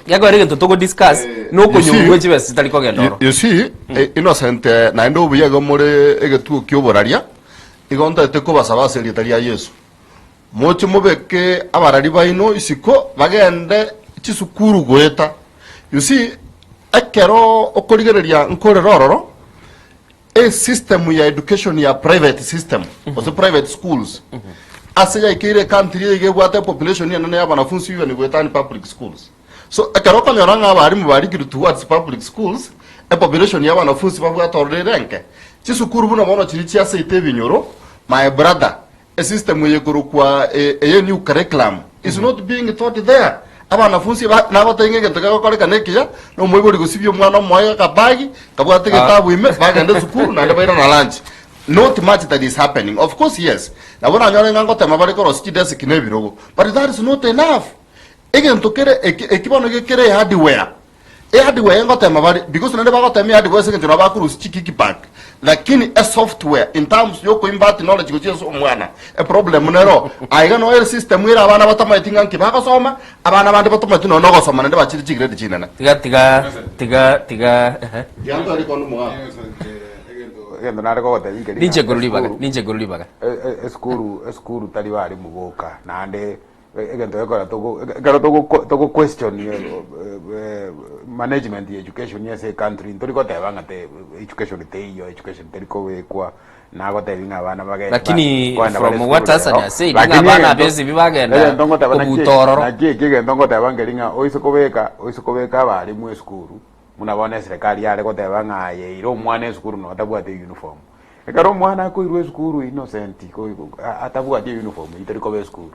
Gekogera egento togo discuss nokonyomwa gwe chibesa chitari kogenda oro. You see, Innocent naende obuya igo more egetuo ki'oboraria, igo ntaete kobasaba ase erieta ria Yeso. Moche mobeke abarari baino isiko bagende chisukuru goeta. You see, ekero okorigereria nkorera ororo, esystem ya education ya private system gose private schools ase yaikeire ecountry eye iga ebwate epopulation enene ya abanafunsi even goetania public schools. So ekero okonyora ng'a abalimu barikirwe towards public schools, epopulation ya abanafunsi babwate ororo ere enke. Chisukuru buna bono chiria chiaseite ebinyoro, my brother, Esystem eye ekorokwa eye new curriculum is not being taught there. Abanafunsi ba nagotebia ng'a egento kegokorekana ekiya, na omoibori gosibia omwana omoe akabagi, kabwate egetabu ime, bagenda esukuru naende bairana lunch. Not much that is happening. Of course yes, nabo oranyore ng'a ngotema bare korosia chidesk na ebirogo, but that is not enough. Egento kere eki eki bono gekere ehardware. Ehardware eye ngotema bare, because naende bagotema ehardware ase eng'encho nabo bakorusia chikickback, lakini esoftware in terms ya okoimpart knowledge gochia ase omwana, eproblem nero. Aiga noyo ere system ere abana batamaeti ng'a nki bagosoma, abana bande batamaeti nonya na ogosoma naende bachire chigrade chinene. Tiga tiga tiga tiga ehe. Tiga ntware rikondo omogaka. Egento nare kogotebia nkeri ng'a Ninche nkorwa ribaga, esukuru ninche nkorwa ribaga. e- e- esukuru esukuru tari barimu boka naende Egento gekogera togo ekero togo togo question management ya education ase ecountry ntori goteba ng'a te education teiyo, education teri kobekwa, nagotebi ng'a abana bagende Lakini kogenda bare from what esukuru Hassan rero, has said, ng'a lakini abana egento abesibi bagenda egento ngoteba naki kobuta ororo. naki eki egento ngoteba nkeri ng'a oise kobeka oise kobeka abalimu esukuru, buna bono eserekari yare goteba ng'a aye ira omwana esukuru nonye otabwati euniform. Ekero omwana akoirwa esukuru innocent atabwati euniform eyio tari koba esukuru.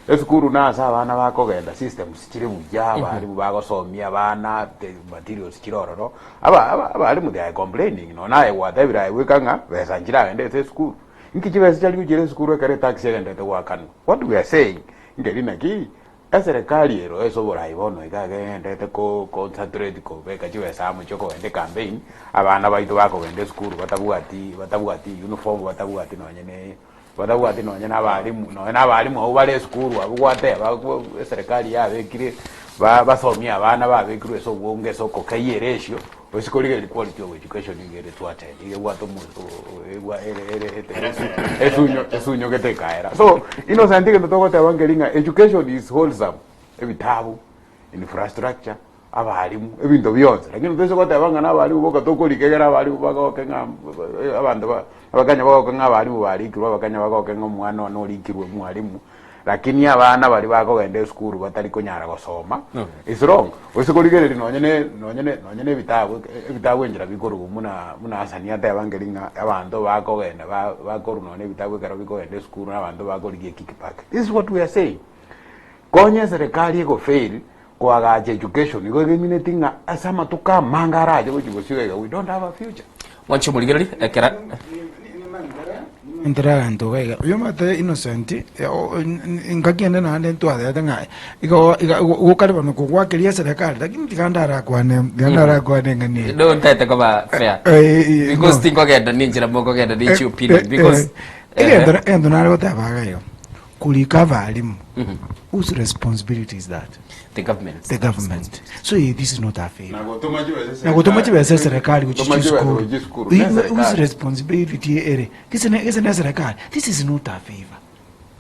Esukuru nase abana bakogenda systems chire buya, abalimu bagosomia abana, the materials chire ororo, aba aba abalimu they are complaining nonya naye gwatebire aye bweka ng'a besa nchiragende ase esukuru. Inki chibesa chiaria gochiera esukuru ekero etax egenderete goakanwa? What we are saying nkeri naki, Eserekari ero ase oborai bono iga egenderete ko concentrate kobeka chibesa amo chiokogenda ecampaign, abana baito bakogenda esukuru batabwati batabwati uniform batabwati nonye ne batabwati nonye na abalimu nonye na abalimu abwo bare esukuru abwo gwateba eserekari yabekire ba basomie abana babekirwe ase obonge ase okokeyia eratio, gose korigereria quality of education nigo ere thwarted iga ebwate omo ebwa ere ere esunyo esunyogete ekaera. So Innocent egento togoteba nkeri ng'a education is wholesome, ebitabu, infrastructure, abalimu, ebinto bionsi. Lakini toise goteba ng'a na abalimu boka tokorika egere abalimu bagoke ng'a abanto ba abakenya bagoke ng'a abalimu barikirwe abakenya bagoke ng'a omwana one orikirwe mwalimu, Lakini abana baria bakogenda esukuru batari konyara gosoma is wrong. Gose korigereria nonye ne nonye ne nonye ne ebitabu ebitabu enchera bikorwa buna buna Hassan ateba nkeri ng'a abanto bakogenda ba bakorwa nonye ebitabu ekero bikogenda esukuru na abanto bakorigia ekickback. This is what we are saying. Konya eserekari egofail koagacha education igo egemineti ng'a ase amatuko amange arache gochia bosio iga we don't have a future. Mwanche omorigereria ekera. Nimentera aganto iga iga, oyio omanyete Innocent, engaki ende naende ntwatebete ng'a igo iga gokare bono kogwakeria eserekari lakini tiga ndarakwane tiga ndarakwane eng'ana eye. No ntaete koba fair. Eh, Because no. tinkogenda ninchera mokogenda ne chi opinion because Egento egento nare goteba iga iga, korika abalimu, whose responsibility is that? the government. The government. So eh, this is not a favor. Na gotoma chibesa Na gotoma chibesa eserekari gochia Gotoma chibesa chisukuru. gochia chisukuru, Whose ne eserekari. responsibility ere? Gese ne gese ne eserekari. This is not a favor.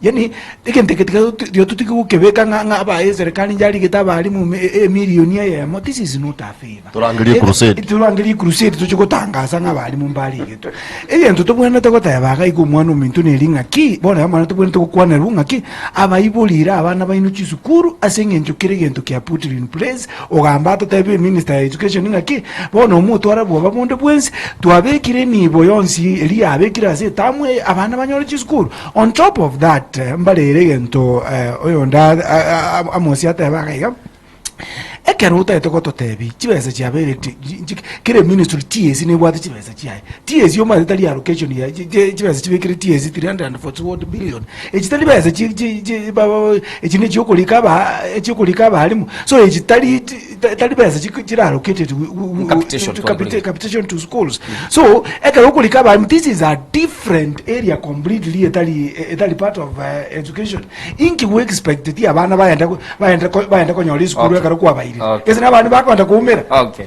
Yani egento eke tiga tiga totige gokebeka ng'a ng'a abae eserekari njarigete abalimu eme- e- emilioni eyemo. This is not a favor. Torangerie crusade. Torangerie crusade toche gotangasa ng'a abalimu mbarigetwe. Egento tobwenerete goteba iga iga omwana ominto neri ng'aki, bono abana tobwenerete gokwanerwa ng'aki, abaibori ira abana baino chisukuru ase eng'encho kera egento kia put in place, ogamba atotebie eminister ya education ng'aki, bono omotwara bwoba bonde bwensi, twabekire enibo yonsi eria yabekire ase etamu eye abana banyore chisukuru. On top of that, mbarere egento oyonde amosie atebe iga iga. Ekero otagete gototebia chibesa chiabeire ti chi kera eministry TSC nebwate chibesa chiaye. TSC omanyete tari allocation ya chi chi chibesa chibekire TSC 341 billion. Echi tari besa chi chi chi ba ba echi ne chiokorika aba echiokorika abalimu. So echi tari chi tari besa chiko chire allocated wi wi Capitation to tware capita korika. capitation to schools. So ekero okorika abalimu this is a different area completely etari etari part of education. Inki gwe expecteti abana baende baende baende konyora esukuru Okay. ekero kwabairire? Okay. Gese nabande bakoenda koumera. Okay.